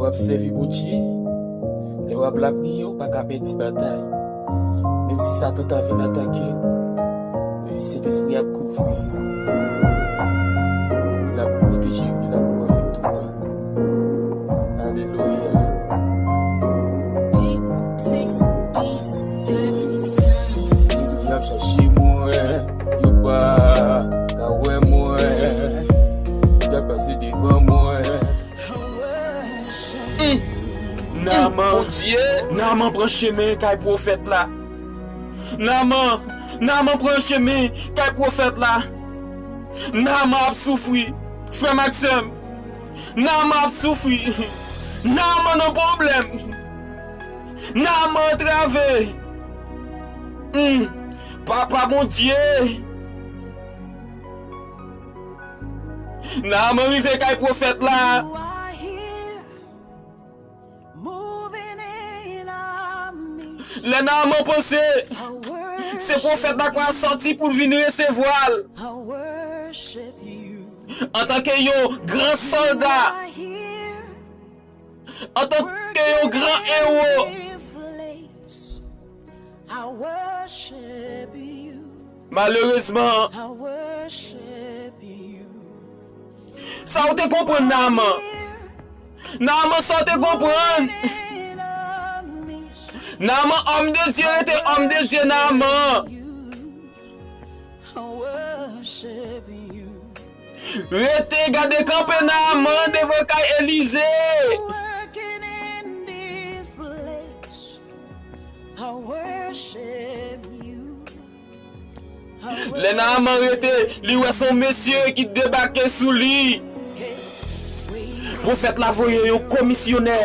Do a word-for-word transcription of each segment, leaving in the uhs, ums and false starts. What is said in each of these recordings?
W ap sèvi Bondye, lè w ap lapriyè, ou pa ka pèdi batay. Menm si Satan ta vin atake w, Sentespri ap kouvri w. L ap pwoteje w, l ap pran viktou a. Alelouya. Enmi ap chache mwen, yo pa ka wè mwen. Y ap pase devan mwen. Naaman, Bondye, Naaman pran chemen kay pwofèt la. Naaman, Naaman pran chemen kay pwofèt la. Naaman ap soufri, frè m ak sè m. Naaman ap soufri. Naaman nan pwoblèm. Naaman antrave. Hmm. Papa Bondye. Naaman rive kay pwofèt la. Lè Naaman panse se pwofèt la k pral sòti pou l vin resevwa l antanke yon gran sòlda, antanke yon gran ewo. Malerezman, sa w te konprann Naaman? Naaman, sa w te konprann? Naaman, òm de Dye rete òm de Dye, Naaman. Rete gade kanpe Naaman devan kay Elize. Lè Naaman rete, li wè se yon mesye ki debake sou li. Pwofèt la voye yon komisyonè.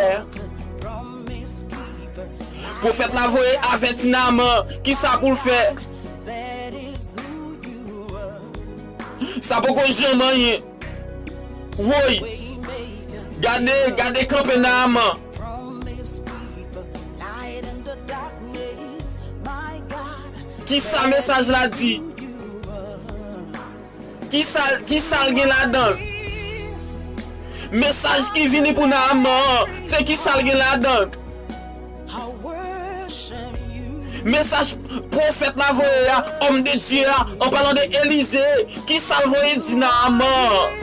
Pwofèt la voye avèti Naaman kisa pou l fè. Sa poko janm anyen. Woy! Gade, gade kanpe Naaman. Kisa mesaj la di? Kisa, kisa l gen ladan l? Mesaj ki vini pou Naaman an, se kisa l gen ladan l? Mesaj pwofèt la voye a, òm de Dye a, an palan de Elize, kisa l voye di Naaman?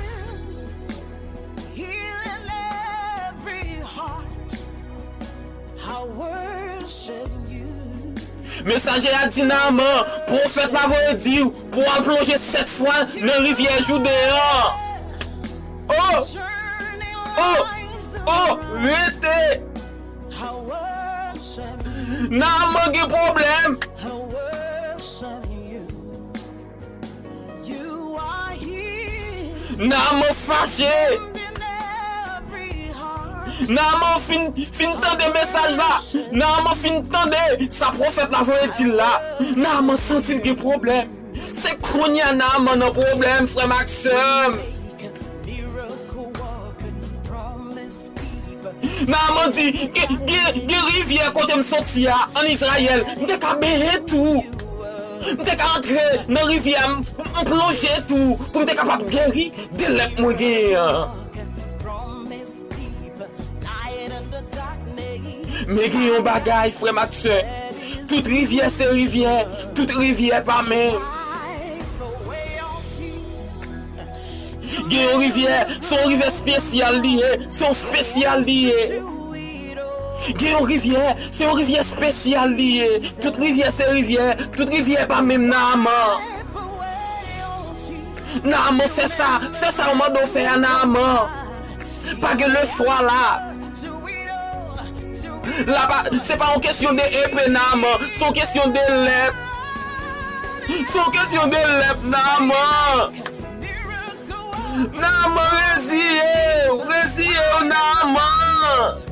Mesaje a di Naaman, pwofèt la voye di w pou w al plonje sèt fwa nan rivyè Jouden an. Oh! Oh! Oh! Rete! Naaman gen pwoblèm. Naaman fache. Naaman fin, fin tande mesaj la. Naaman fin tande sa pwofèt la voye di l la. Naaman santi l gen pwoblèm. Se kounye a Naaman nan pwoblèm, frè m ak sè m. Naaman di, gen, gen, gen rivyè kote m soti a, ann Izrayèl, m te ka benyen tou. M te ka antre nan rivyè a, m, m plonje tou, pou m te kapab geri de lèp mwen genyen an. Men gen yon bagay, frè m ak sè, tout rivyè se rivyè, tout rivyè pa menm. Gen yon rivyè, se yon rivyè espesyal li ye, se yon espesyal li ye. Gen yon rivyè, se yon rivyè espesyal li ye. Tout rivyè se rivyè, tout rivyè pa menm Naaman. Naaman fè sa, fè sa yo mande w fè a Naaman. Pa gen lefwa la. La pa, se pa yon kesyon de epe Naaman, se yon kesyon de lèp. Se yon kesyon de lèp Naaman. Naaman reziye w, reziye w Naaman.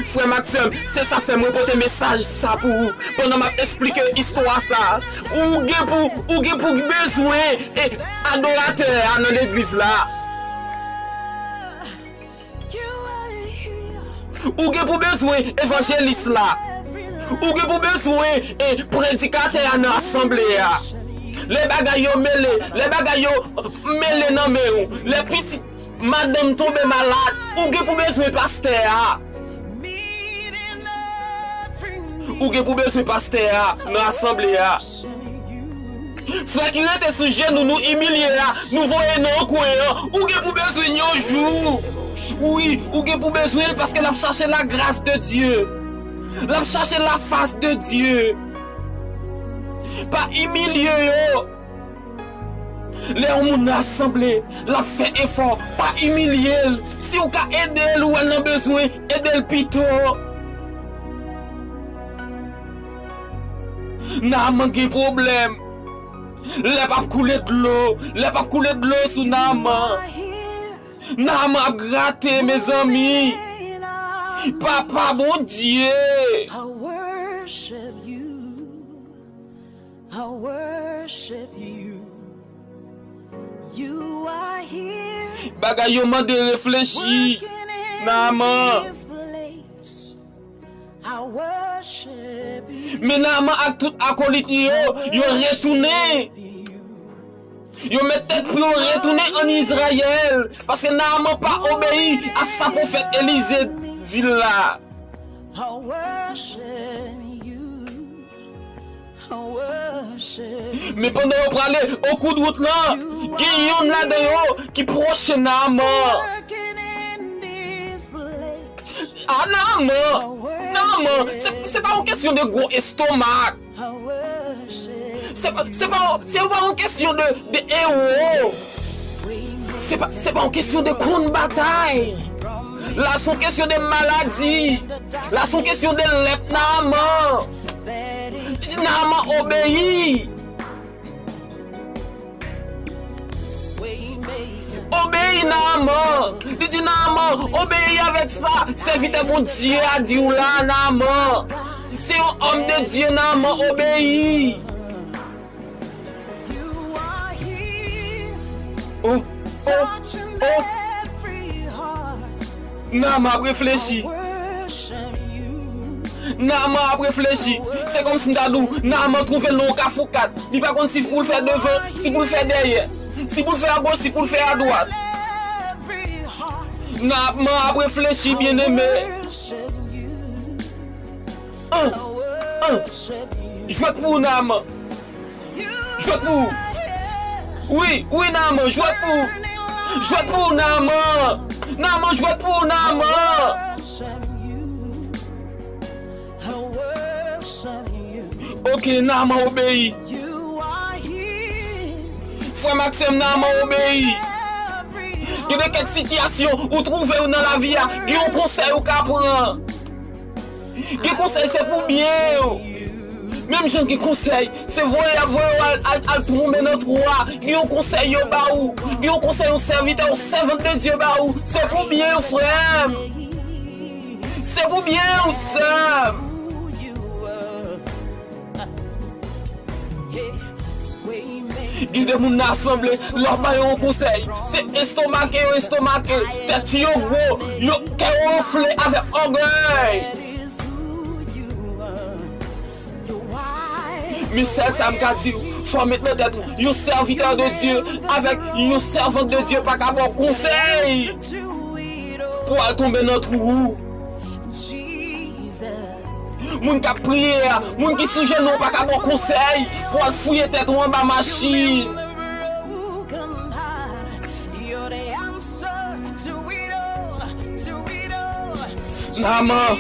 Frè m ak sè m, se sa fè mwen pote mesaj sa pou ou. Pandan m ap esplike istwa sa, ou gen pou, ou gen pou bezwen e adoratè a nan legliz la. Ou gen pou bezwen evanjelis la. Ou gen pou bezwen e predikatè a nan asanble a. Lè bagay yo mele, lè bagay yo mele nan men w, lè pitit madanm tonbe malad, ou gen pou bezwen pastè a. Ou gen pou bezwen pastè a nan asanble a. Frè ki rete sou jenou nou imilye a, nou voye nan yon kwen an, ou gen pou bezwen yon jou. Wi, ou gen pou bezwen l paske l ap chache la grâce de Dieu. L ap chache la face de Dieu. Pa imilye yo. Lè yon moun nan asanble, l ap fè efò, pa imilye l. Si w ka ede l, ou wè l nan bezwen, ede l pito. Naaman gen pwoblèm. Lè p ap koule dlo, lè p ap koule dlo sou Naaman. Naaman ap grate, mezanmi. Papa Bondye. I worship you. I worship you. You are here. Bagay yo mande reflechi. Working in Naaman. This place. I worship you. Men Naaman ak tout akolit li yo, yo retounen. Yo met tèt pou yo retounen ann Izrayèl, paske Naaman pa obeyi a sa pwofèt Elize di l la. I worship you. I worship you. Men pandan yo prale, okout wout lan, gen yonn ladan yo ki pwoche Naaman. Working in this place. A, Naaman! Naaman! Se, se pa yon kesyon de gwo estomak. Se pa, se pa, se pa yon kesyon de, de ewo. Se pa, se pa yon kesyon de konn batay. La, se yon kesyon de maladi. La, se yon kesyon de lèp Naaman. Naaman obeyi. Obeyi Naaman. Li di Naaman, obeyi avèk sa sèvitè Bondye a di w la, Naaman. Se yon òm de Dye, Naaman, obeyi. Oh, oh, oh. Naaman ap reflechi. Naaman ap reflechi. Se kòmsi m ta di w, Naaman twouve l nan yon kafou kat. Li pa konn si pou l fè devan, si pou l fè dèyè, si pou l fè agoch, si pou l fè adwat. Naaman ap reflechi, byeneme. An, an. Jwèt pou ou, Naaman. Jwèt pou ou. Wi, wi, Naaman, jwèt pou ou. Jwèt pou ou, Naaman. Naaman, jwèt pou ou, Naaman. Ok, Naaman obeyi. Frè m ak sè m, Naaman obeyi. Gen de kèk sitiyasyon ou twouve w nan lavi a, gen yon konsèy ou ka pran. Gen konsèy se pou byen w. Menm jan gen konsèy, se voye y ap voye w al, al, al tonbe nan twou a. Gen yon konsèy yo ba ou. Gen yon konsèy yon sèvitè, yon sèvant de Dye ba ou. Se pou byen w, frè m. Se pou byen w, sè m. Gen de moun nan asanble, lè w ba yo yon konsèy, se estomake yo estomake, tèt yo gwo, yo kè yo anfle avèk ògèy. Men sèl sa m ka di w, fò w met nan tèt ou, yon sèvitè de Dye avèk yon sèvant de Dye pa ka ba w konsèy pou w al tonbe nan twou. Moun k ap priye a, moun ki sou jenou pa ka ba w konsèy pou w al fouye tèt ou anba machin. Naaman,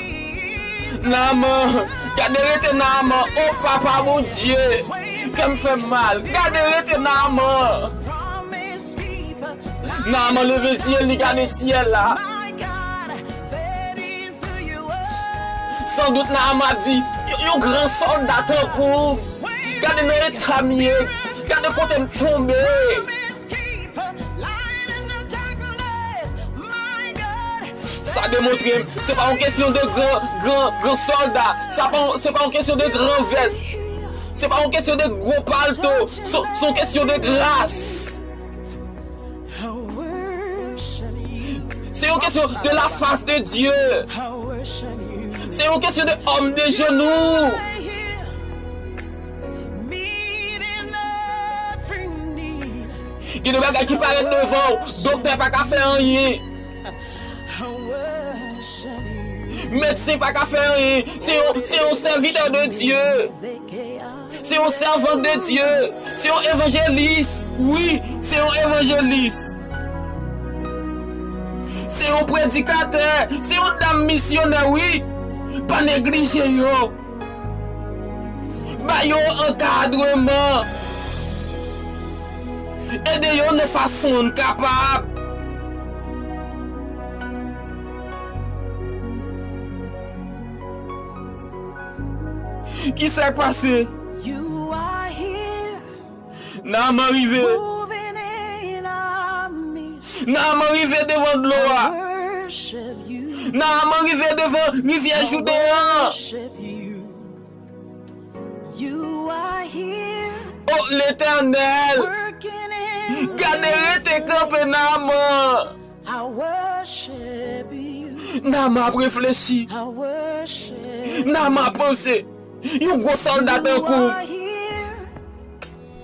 Naaman, gade rete Naaman, o Papa Bondye, kè m fè m mal, gade rete Naaman. Naaman leve zye l, li gade syèl la. Sandout Naaman ap di, yon, yon gran sòlda tankou m. Gade nan eta m ye. Gade kote m tonbe. Sa demontre m, se pa yon kesyon de gran, gran, gran sòlda. Sa pa, se pa yon kesyon de gran vès. Se pa yon kesyon de gwo palto. Se, se yon kesyon de gras. Se yon kesyon de la face de Dieu. Se yon kesyon de homme de genou. Gen de bagay ki parèt devan w, doktè pa ka fè anyen. Medsen pa ka fè anyen. Se yon, se yon sèvitè de Dye. Se yon sèvant de Dye. Se yon evanjelis. Wi, se yon evanjelis. Se yon predikatè. Se yon dam misyonè, wi. Pa neglije yo. Ba yo ankadreman. Ede yo nan fason n kapab. Kisa k pase? Naaman rive. Naaman rive devan dlo a. Naaman rive devan rivyè Jouden an. O Letènèl, gade, rete kanpe, Naaman. Naaman ap reflechi. Naaman ap panse. Yon gwo sòlda tankou m.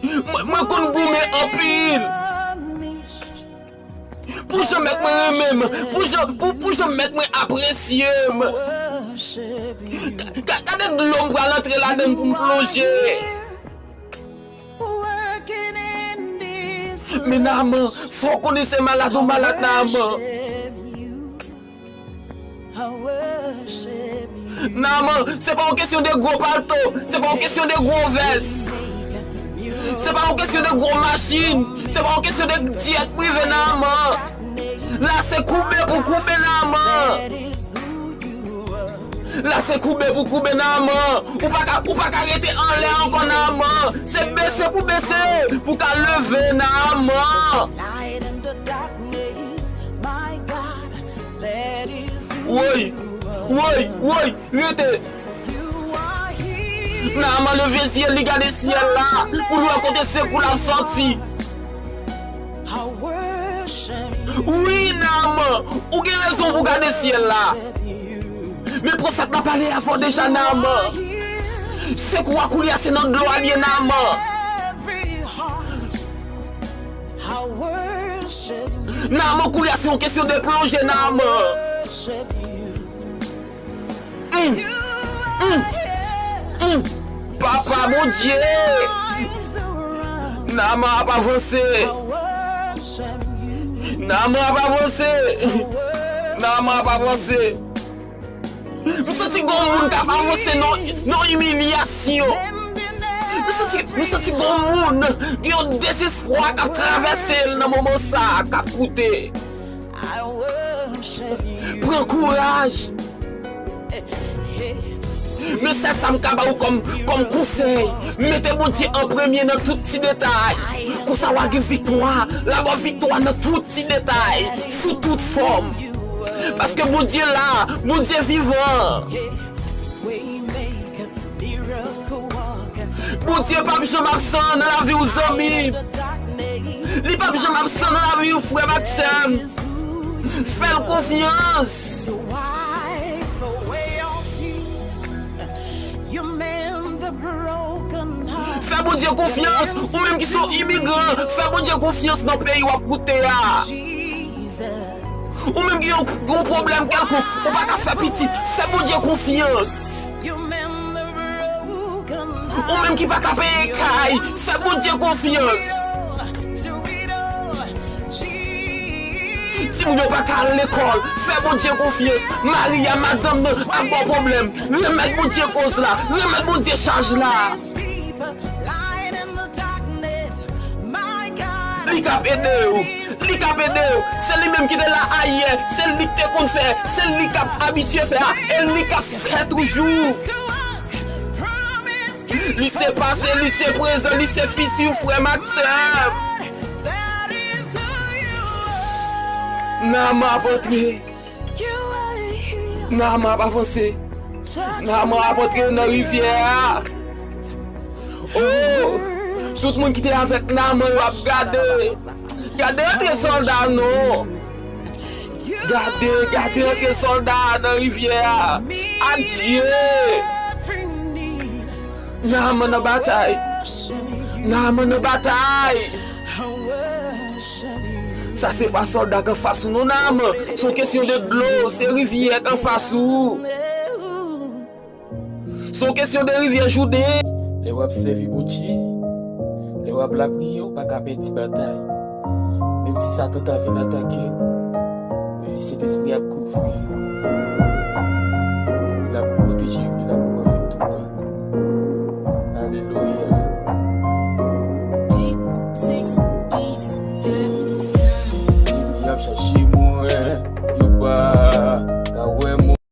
Mwen, mwen konn goumen anpil. Pou jan mèt mwen renmen m, pou jan, pou, pou jan mèt mwen apresye m. Ka, ka, gade dlo m pral antre ladan l pou m plonje. Men Naaman, fò w konnen se malad ou malad, Naaman. Naaman, se pa yon kesyon de gwo palto, se pa yon kesyon de gwo vès, se pa yon kesyon de gwo machin, se pa yon kesyon de dyèt prive, Naaman. La se koube pou koube, Naaman. La se koube pou koube, Naaman. Ou pa ka, ou pa ka rete anlè ankò, Naaman. Se bese pou bese, pou ka leve, Naaman. Woy, woy, woy, rete. Naaman leve zye li gade syèl la pou l wè kote sekou l ap sòti. Wi, Naaman, ou gen rezon pou gade syèl la. Men pwofèt la pale avè w deja, Naaman. Sekou a koulye a se nan dlo a l ye, Naaman. Naaman, koulye a se yon kesyon de plonje, Naaman. Mm. Mm. Mm. Papa Bondye. Naaman ap avanse. Naaman ap avanse. Naaman ap avanse. M santi gon moun k ap avanse nan, nan imilyasyon. M santi, m santi gon moun gen yon dezespwa k ap travèse l nan moman sa a, k ap koute. Pran kouraj. Men sèl sa m ka ba ou kòm, kòm konsèy, mete Bondye an premye nan tout ti detay. Konsa w a gen viktwa, l a ba w viktwa nan tout ti detay, sou tout fòm. Paske Bondye la, Bondye vivan. Bondye p ap janm absan nan lavi w, zanmi m. Li p ap janm absan nan lavi w, frè m ak sè m. Fè l konfyans. Fè Bondye konfyans. Ou menm ki se yon imigran, fè Bondye konfyans nan peyi w ap koute a. Ou menm ki gen yon, yon pwoblèm kèlkonk, ou pa ka fè pitit, fè Bondye konfyans. Ou menm ki pa ka peye kay, fè Bondye konfyans. Timoun yo pa ka al lekòl, fè Bondye konfyans. Mari a, madanm nan ap ba w pwoblèm, remèt Bondye koz la, remèt Bondye chaj la. Li k ap ede w. Li k ap ede w. Se li menm ki te la ayè. Se li k te konn fè. Se li k ap abitye fè a. E li k ap fè toujou. Li se pase, li se prezan, li se fiti, frè m ak sè m. Naaman ap antre. Naaman ap avanse. Naaman ap antre nan rivyè a. Oh! Tout moun ki te avèk Naaman yo ap gade. Gade antre sòlda non. Gade, gade antre sòlda nan rivyè a. Adye! Naaman nan batay. Naaman nan batay. Sa se pa sòlda k anfas ou non, Naaman. Se yon kesyon de dlo, se rivyè k anfas ou. Se yon kesyon de rivyè Jouden. Lè w ap sèvi Bondye, lè w ap lapriyè, ou pa ka pèdi batay. Menm si Satan ta vin atake, men Sentespri ap kouvri w.